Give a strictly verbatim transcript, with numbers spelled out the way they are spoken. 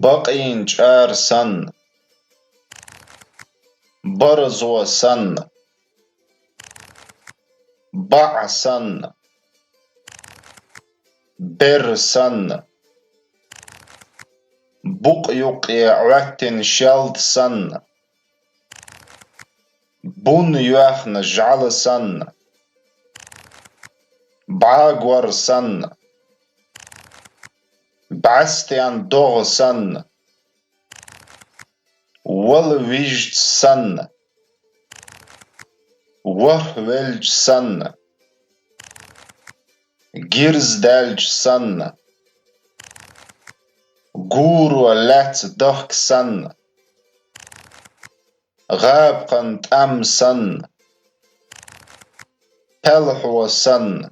Бакъийна чӀара санна, барзо санна, баӀ санна, бер санна, букъ юкъе Ӏоьттина шелда санна, бун йоьхна жӀала санна, бӀагор санна, бӀаьстен догӀа санна, вала вижча санна, ворхӀ велча санна, гирз даьлча санна, гуро лаьцна дахка санна, гӀабакхан тӀам санна, пелхьо санна.